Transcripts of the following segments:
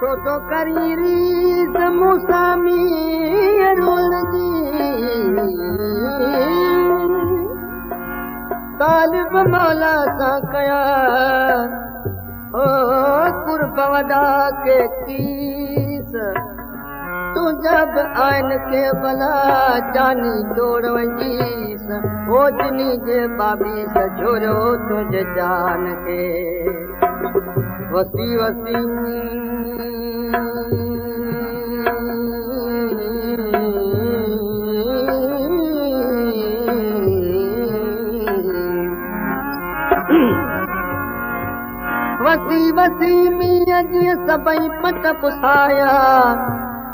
ڇو ٿو ڪرين ريس مون سان مينهن رول جي؟ طالب مولا سان ڪيا او قرب وڏا ڪي ڪيس، تنهنجا به آهن ڪي ڀلا جاني ٽوڙ وڃيس، او جني جي بابيس جهوريو تنهنجي جان کي. وسي وسي وسي وسي مينهن جيئن سڀئي پٽ پسايا،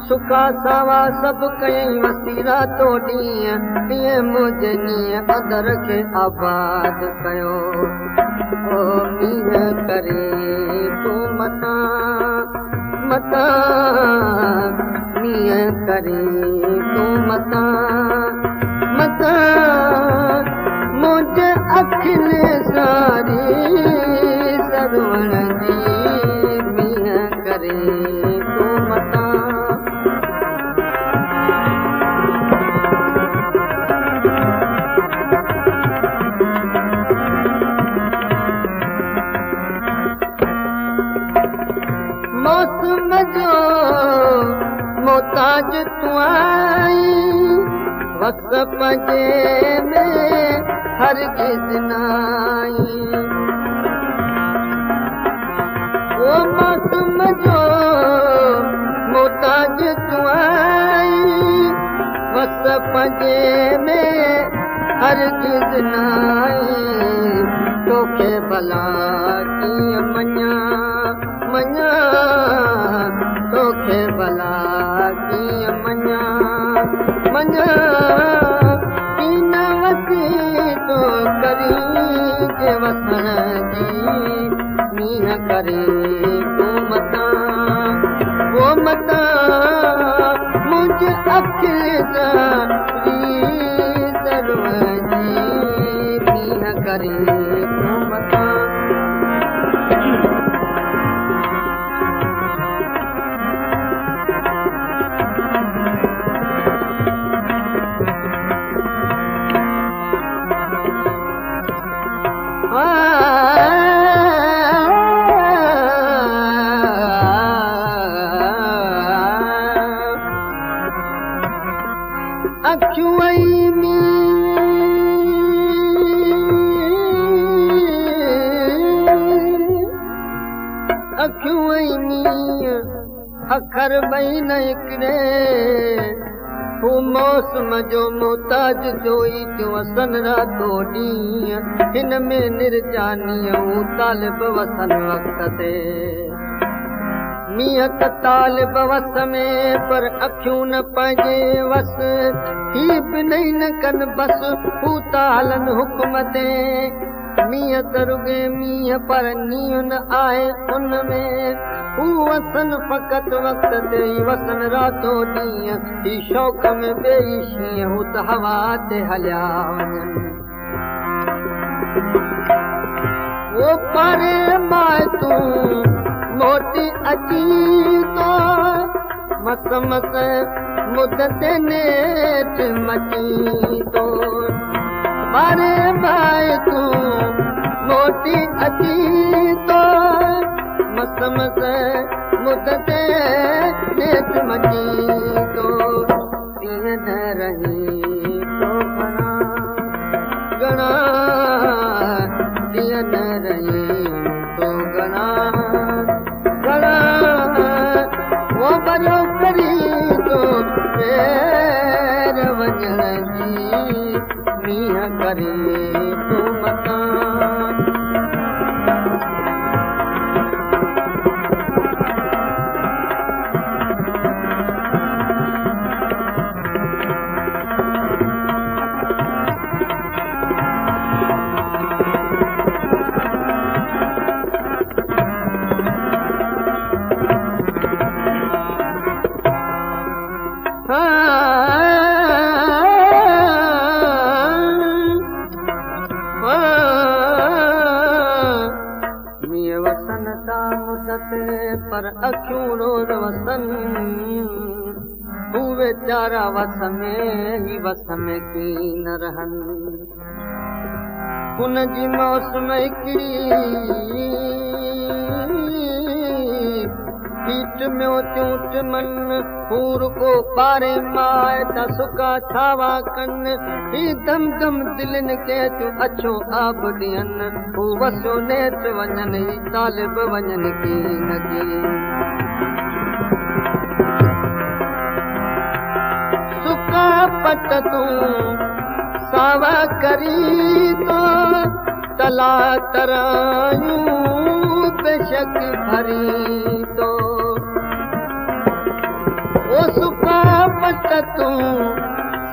سڪا ساوا سڀ ڪيئين وسي راتو ڏينهن، تيئن منهنجي نينهن اندر کي آباد ڪيو. او مينهن ڪري تون متان متان، مينهن ڪري تون متان متان، منهنجي اکين ساري سروڻ جي، مينهن ڪري تون متان. موسم جو محتاج تون آئين، وس پنهنجي ۾ هرگز نه آئين. او موسم جو محتاج تون آئين، وس پنهنجي ۾ هرگز نه آئين. توکي ڀلا ڪيئن مڃان مڃان، توکي ڀلا ڪيئن مڃان مڃان، ڪين وسي تو ڪرين جي وسڻ جي، مينهن ڪري تون متان او متان، منهنجي اکين سان سروڻ جي، مينهن ڪري تون متان. اکيون ۽ اکيون ۽ مينهن اکر ٻئي نه هڪڙي، هو موسم جو محتاج ٿيو ئي ٿيو وسن راتو ڏينهن، هن ۾ نرجانيءَ هو طالب وسن وقت تي. مينهن ته طالب وس ۾ پر اکيون نه پنهنجي وس، هي به نه ڪن بس، هو ٿا هلن حڪم تي. مينهن ته رڳي مينهن پر نينهن نه آهي ان ۾، هو وسن فقط وقت تي ئي وسن راتو ڏينهن، هي شوق ۾ ٻئي شينهن، هو ته هوا تي هليا وڃن. او پري مان تون موٽي اچي ٿو، مس مس مدت نيٺ مچي ٿو. پري مان تون موٽي اچي ٿو، مس مس مدت نيٺ مچي ٿو. تيئن نه رهي ٿو گهڻا گهڻا، تيئن نه رهي ٿو گهڻا گهڻا، او برو ڪري ٿو پير وڃڻ جي، مينهن ڪري تون متان. تي، پر اکيون روز وسن. هو ويچارا وس ۾ هي وس ۾ ڪين رهن. ان جي موسم هڪڙي، هيٺ ميو تيون ٽمن. هو رڳو ٻاري ماء ٿا سڪا ڇاوا ڪن. هي دم دم دلين کي ٿيون اڇو آب ڏين. هو وسيو نيٺ وڃن، هي طالب وڃن ڪين ڪين. سڪا پٽ تون ساوا ڪري ٿو، تلا ترايون بيشڪ ڀري ٿو. او سڪا پٽ تون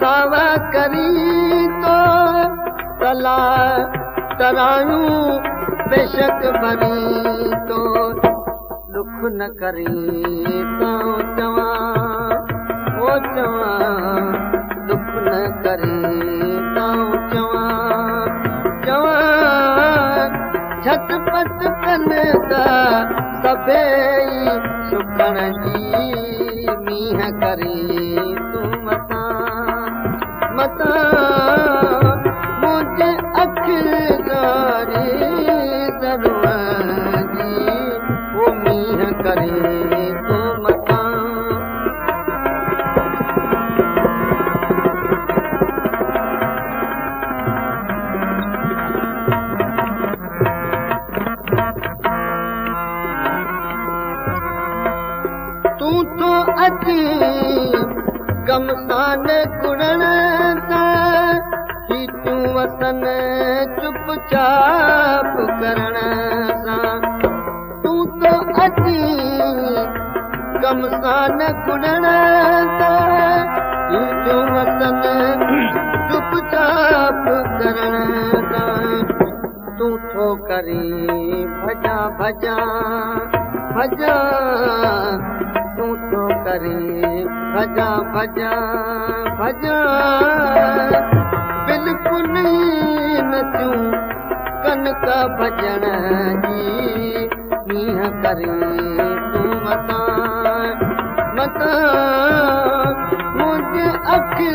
ساوا ڪري ٿو، تلا ترايون بيشڪ ڀري ٿو. ڏک نه ڪري تون چوان، او چوان، ڏک نه ڪري تون چوان چوان. جهٽ پٽ ڪن ته سڀئي سڪڻ جي، مينهن ڪري تون متان متان. منهنجي اک زاري ضرور جي، او مينهن ڪري تون متان. تون ٿو اچي غم سان ڪڙڻ سان، هي وسن چپ چاپ ڪرڻ سان. تون ٿو اچي غم سان ڪڙڻ سان، هي وسن چپ چاپ ڪرڻ سان. تون ٿو ڪري ڀڄا ڀڄا ڀڄا، تون ٿو ڪري ڀڄا ڀڄا ڀڄا. بلڪل نه ٿيون ڪنڪ ڀڄڻ جي، مينهن ڪري تون متان متان. منهنجي اک جي،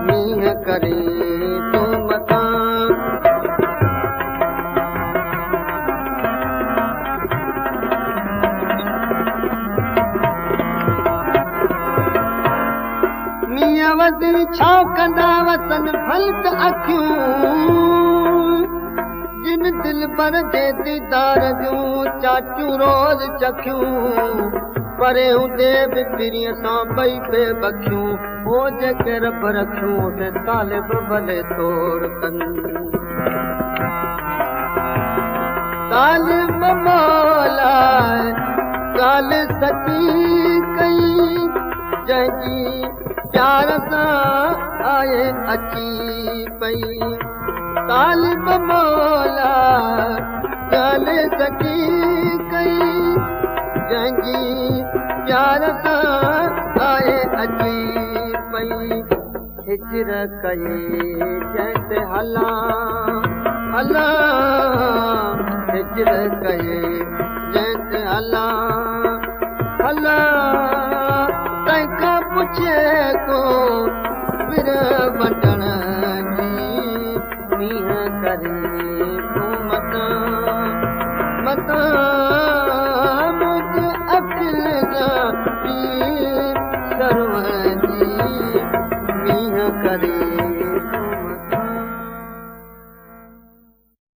مينهن ڪري تون متان. مينهن وڌي ڇا ڪندا وسن ڀل ته اکيون، جن دل پر جي ديدار جون چاچون روز چکيون. پري هوندي به پرينءَ سان ٻئي پي بکيون، هو جيڪي رب رکيون سي طالب ڀلي توڙ ڪن. طالب مولا ڳالهه سچي ڪئي، جنهن جي پيار سان آئي اچي پئي. طالب مولا ڳالهه سچي ڪئي، جنهن جي پيار سان آئي اچي پئي. هجر ڪئي جنهن تي هلا هلا، هجر ڪئي جنهن تي هلا هلا. تنهن کان پڇي ڪو ور ونڊڻ جي، مينهن ڪري تون متان متان. منهنجي اک سرو جي، مينهن ڪري.